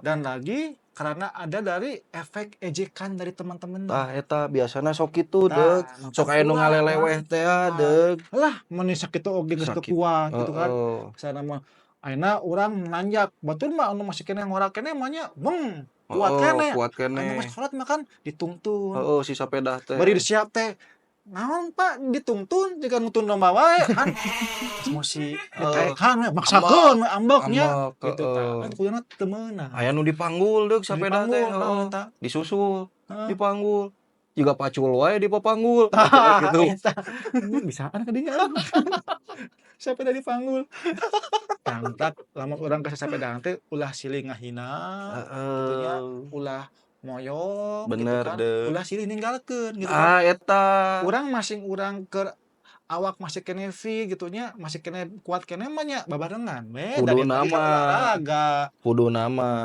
Dan lagi karena ada dari efek ejekan dari teman-temannya. Tah, eta biasana sok kitu, Tah, Deuk. Sok matak aya nu ulah ngaleleweh urang teh ah, tah, Deuk. lah mun sakitu oge geus teu Sakit kuat gitu kan. Misalna mah ayeuna urang nanjak, batur mah anu masih keneh ngora keneh mah nya, beng, kuat keneh. Kuat Anu keneh. geus kolot mah kan ditungtun. Heeh, si sapedah teh. Bari siap teh, "Naon, Pak, ditungtun jiga nuntun domba wae," kan emosi ditaekan we, maksakeun we, ambek nya Ambek, gitu tah. Kan kuduna teu meunang. Aya nu dipanggul, Deuk, sapedah teh, Dipanggul, naon eta? Disusul, dipanggul. Jiga pacul wae dipapanggul, Tah, gitu. Eta. Bisaan ka dinya. Sapeda dipanggul. Tah, lamun urang ka sasapedahan teh ulah silih ngahina kitu nya, ulah moyong gitu kan, ulah silih ninggalkeun gitu kan. Ah, eta. Urang masing urang keur awak masih keneh fit gitu nya, masih keneh kuat keneh mah nya babarengan we, da Kuduna dieu tadi kan mah. olahraga. Kuduna mah